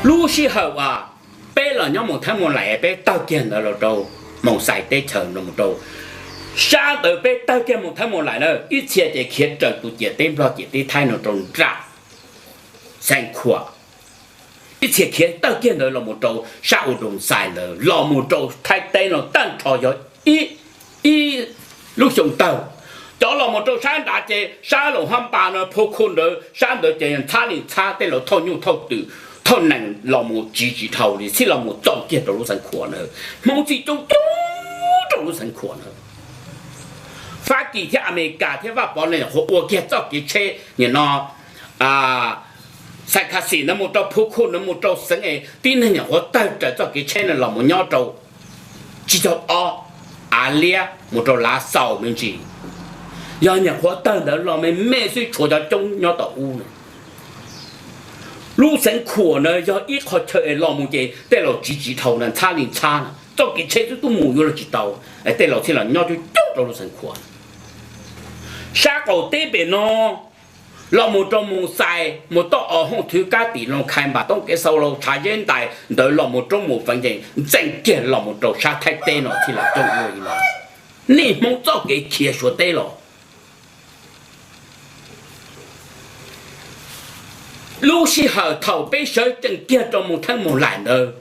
Lub sij hawm uas peb los nyob Moos Theeb Moos Laim, peb tawg kiag ntawd los rau Moos Xais teb chaws los mus rau sab ntawd, peb tawg kiag Moos Theeb Moos Laim na, ib txhia ces khiav raws tus ciam teb Nplog ciam teb Thaib no rau nram Xeev Khuam, ib txhia khiav tawg kiag ntawd los mus rau sab U Doos Xais ntawd los mus rau Thaib teb no tag nrho yog ib ib lub xyoo tawg. Cov los mus rau sab nrad ces sab Loos Hab Npas no, Phu Khu ntawd, sab ntawd ces ntxhab li ntxhab, tej laus thauj nyuj thauj twm thauj nees los mus tsiv tsis dhau li, txhij los mus txaus kiag rau lub Xeev Khuam na. Hmoob txhij coob coob rau lub Xeev Khuam na. Fab Kis thiab Amelikas thiab Vaj Pov no nyuam qhuav ua kiag txoj kev tsheb nim no Xais Khas Xim ntawd mus rau Phu Khu ntawd mus rau xeev es tib neeg nyuam qhuav tawg raws txoj kev tsheb no los mus nyob rau tsib caug ob, Av Liab mus rau Lav Xaus me ntsis. Yog nyuam qhuav tawg ntawd los me me xwb, tshuav cov coob nyob tom ub na. Lub Xeev Khuam na yog ib qho chaw es los mus ces tej laus tsiv tsis dhau na, ntxhab li ntxhab na, txoj kev tsheb xwb twb mus yuav luag tsis tau, tej laus thiaj los nyob coob coob rau lub Xeev Khuam. Sab qaum teb pem no los mus rau Moos Xais mus toj os Hooj Thwv Kab Tim Loos Khais Npas Toob Kev Xaus Laus Tshav Zeb Ntais ntawd los mus roob mus feev ces ntxeem kiag los mus rau sab Thaib teb no txhij los coob ua li no. Nej Hmoob txoj kev khiav Suav teb los. Lub sij hawm thaum peb sawv tsees kiag rau Moos Theeb Moos Laim ntawd,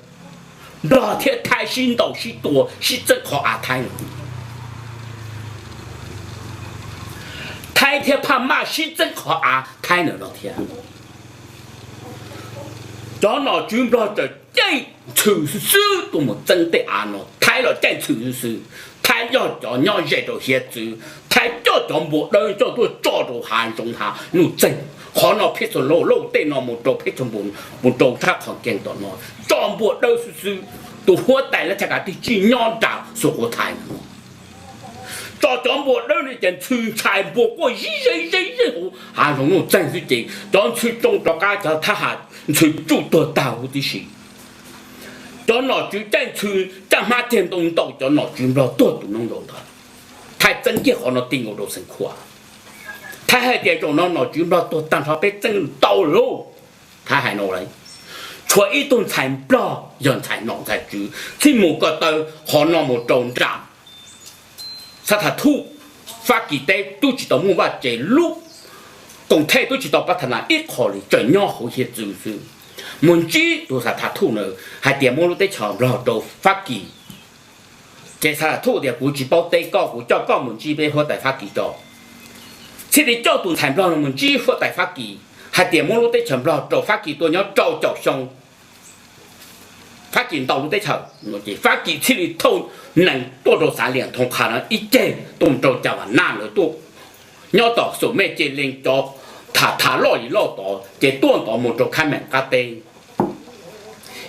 Nplog thiab Thaib sib ntaus sib tua sib txeeb qhov av Thaib no. Thaib thiab Phaj Maj sib txeeb qhov av Thaib ntawm no thiab. Cov nom tswv Nplog txawm caij ntxhw xwb xwb tuaj mus txeeb tej av no, Thaib los caij ntxhw xwb xwb. Thaib coj cov nyob ze rau hiav txwv, Thaib coj cov npua dawb coj tuaj tso rau hav zoov hav nuj txeeg. Qhov no Pheb Txhoos Lauj, Lauj tej no mus rau Pheb Txhoos Npum, mus rau sab Qhov Keeg tom no, tso npua dawb xwb xwb. Tus huab tais lab tshaj kav twb tsis nyob nram Xus Quav Thais no. Tso cov npua dawb no ces ntxhw ntshai npua quaj zib zeb zeb zeb hauv hav zoov nuj txeeg xwb ces cov ntxhw tsoo rov qab cov thab ham ntxhw tsuj tuag tag huv tib si. Cov nom tswv caij ntxhw caj hmab ceg ntoo ntaus cov nom tswv Nplog tuag tus noob ntaus ntawd. Thaib txeeb kiag qhov no ti nkaus rau Xeev Khuam. Thaib hais tias zaum no nom tswv Nplog tuag tag nrho peb txeeb tau lawm. Thaib hais no lawm. Tshuav ib tug ntxhais Nplog yog ntxhais nom ntxhais tswv txhij mus ko taw qhov no mus rau nram Xab Thas Thuj, Fab Kis teb twb tsis tau muaj vaj tse, lub koom thej twb tsis tau pab tham nas ib qho li, tseem nyob hauv hiav txwv xwb. Mus ntsib tus Xab Thas Thuj na, hais tias muab lub teb chaws Nplog rau Fab Kis. Ces Xab Thas Thuj tias kuv tsis paub teb koj, kuv coj koj mus ntsib peb huab tais Fab Kis tso. Txhij li coj tus ntxhais Nplog no mus ntsib huab tais Fab Kis, hais tias muab lub teb chaws Nplog rau Fab Kis tuaj nyob rau caum xyoo. Fab Kis ntaus lub teb chaws, ces Fab Kis thiaj li thauj nees tuaj rau Xav Liam Thoo Qha no ib ceg tuaj mus rau Cas Vam Naj lawv tuaj nyob tom Xum Mej Ces Lees cov tham tham loj li loj tod ces tuaj ntov mus rau Khab Meem qab teb.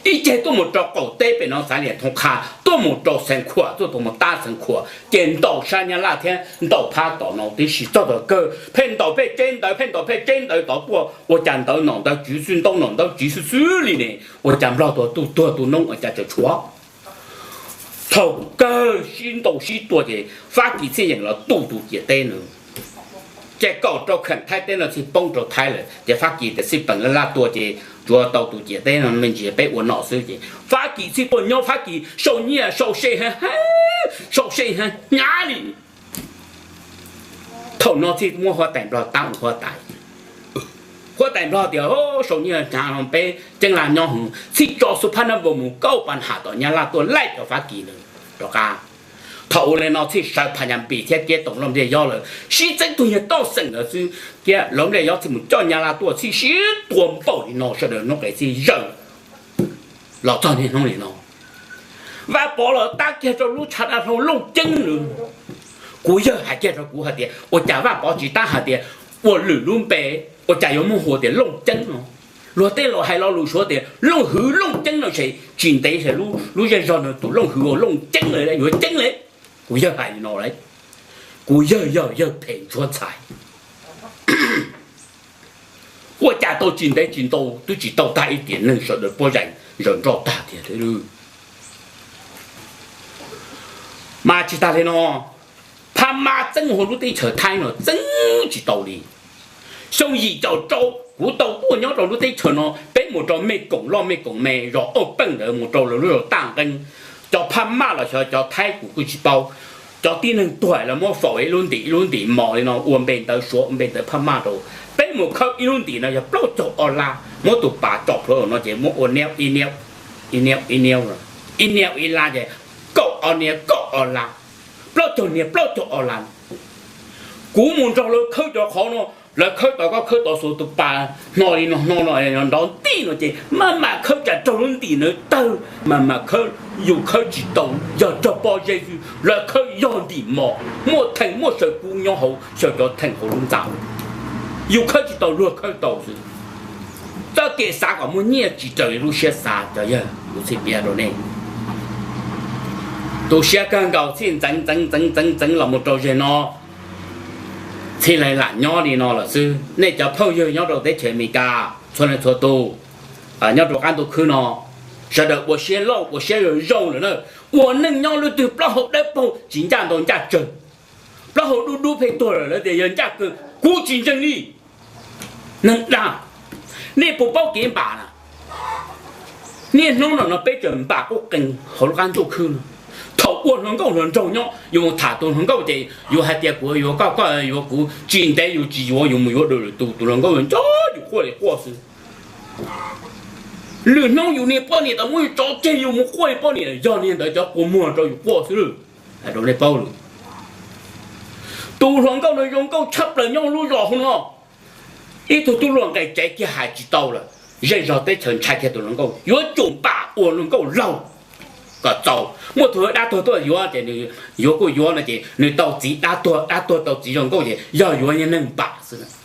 Ib ceg tuaj mus rau qaum teb pem no Xav Liam Thoo Qha tuaj mus rau Xeev Khuam tuaj tus mus tab Xeev Khuam ces ntaus sab Nyab Laj thiab ntaus phab tom no tib si txog tom kawg pheej ntaus pheej tseb ntawv pheej ntaus pheej tseb ntawv tod tuaj ua cas ntawv nom ntawv tswv xwb ntaub nom ntawv tswv xwb xwb li ne, ua cas Nplog tuag tus tuag tus noob ua cas tseem tshuav. Thaum kawg sib ntaus sib tua ces Fab Kis thiaj yeem los tu tus ciam teb no. Ces kaum rau kheem Thaib teb no thiaj poob rau Thaib lawm ces Fab Kis tias xij peem laj laj tua ces tsuav tau tus ciam teb no me ntsis peb ua nom xwb ces Fab Kis thiaj tuaj nyob Fab Kis sau nyiaj sau se, sau se hnyav li. Thaum no thiaj muab huab tais Nplog tab ua huab tais. Huab tais Nplog tias sau nyiaj hnyav no peb ceeb laj nyob hwv, thiaj tso xub phab nab npau mus kaub pas ham tom Nyab Laj tuaj laij cov Fab Kis lawm rov qab. Thaum ua li no thiaj sawv Phas Nyas Npis thiab Kiab Toom Lauj Npliaj Yob lawm sib txeeb tug yawg toj xeem ntawd xwb, Kiab Lauj Npliaj Yob thiaj mus coj Nyab Laj tuaj thiaj sib tua npaum li no sawv daws hnub qes thiaj zawm los txog niaj hnub li no. Vaj Pov los tab kiag rau lub tshav dab hlau Looj Ceeb lawm. Kuv yawg hais kiag rau kuv hais tias ua cas Vaj Pov tsis tab hais tias ua lwm lub npe, ua cas yuav muaj hu tias Looj Ceeb no. Luag tej laus hais lo lus Suav tias Looj Hwv Looj Ceeb no ces tsis ntev ces lub zej zog no tus Looj Hwv ua Looj Ceeb lawm yuav ceeb li. Kuv yawg hais li no lawm. Kuv yawg yog yawg phem ntsuab ntxhais. Ua cas tau tsis ntev tsis ntau twb tsis tau tag ib tiam neeg sawv daws pob zeem zaws nroj tag tiag thiab. Mas tsis tas li no, Phab Mab txeeb hauv lub teb chaws Thaib no txeeb tsis tau li. Xyoo yim caum rau kuv tau tuaj nyob rau lub teb chaws no, peb mus rau Mej Koom Loj Mej Koom Me zos Auj Peej ntawd mus rau lawv lub zos Taj Nqeeb, cov Phaj Maj los xyov cov Thaib kuv kuj tsis paub. Cov tib neeg tuag lawv muab faus ib lub ntim ib lub ntim mos li no ua npe ntawv Suav ua npe ntawv Phaj Maj rau. Peb mus khawb ib lub ntim no yog plaub caug ob lab, muab tus pas tsom plhuav no ces muab ua niab ib niab, ib niab ib niab, ib niab ib lab ces kaum ob niab kaum ob lab, plaub caug niab plaub caug ob lab. Kuv mus nrog lawv khawb cov qhov no, lawv khawb tod koj khawb tod xuas tus pas hno li no hno no nrov ntij no ces maj mam khawb tsam raug lub ntim ntawd tawg, maj mam khawb, yus khawb tsis tau, yog raug pob zeb xwb, lawv khawb yog ntim mos, muaj theem muaj saw kub nyob hauv xyaw cov theem hauv lub ntxa. Yus khawb tsis tau luag khawb tau xwb. Txoj kev xav kom muaj nyiaj tsis raws li lub siab xav cov yawg, kuv txhij piav rau nej. Tu siab kawg nkaus txhij ntxeev ntxeev ntxeev ntxeev ntxeev los mus rau zeg no, txhij li lam nyob li no lawm xwb. Nej cov phooj ywg nyob rau teb chaws Amelikas txhua leej txhua tus, nyob rau qab ntuj khwb no, sawv daws ua siab loj ua siab zoo lawm na. Ua neej nyob lub twg plaub hau dawb paug tsis ncaj ntau ncaj tsawg, plaub hau dub dub pheej tuag lawm lawv tias yog ncaj kawg, kuv tsis ntseeg li. Neeg dag, nej puas paub kev npam na? Niaj hnub no no peb tseem npam qub qees hauv lub qab ntuj khwb no. Thaum ua hluas nkauj hluas nraug nyob yuav mus tham tus hluas nkauj ces yuav hais tias kuv yuav koj, koj yuav kuv, tsis ntev yus tsis yuav yus mus yuav dua lwm tus, tus hluas nkauj yuav nco yus quaj li quaj xwb. Lwm hnub yus niag poj niam tau muab yus tso tseg yus mus quaj li poj niam, yog niag ntawd cov quas muag rau yus quaj xwb. Hais rau nej paub lawm, tus hluas nkauj no zoo nkauj tshaj plaws nyob lub zos hauv no. Ib tug tub hluas nqes tsev kiag hais tsis tau lawm, zej zog teb chaws ntshai kiag tus hluas nkauj, yuav tsum npam ua hluas nkauj laug kom txaus. Muaj tus dab tuag tuaj yuav ces nws yuav kuj yuav no ces nws tau txiv dab tuag, dab tuag tau txiv zoo nkauj ces yog yuav niag neeg npam xwb.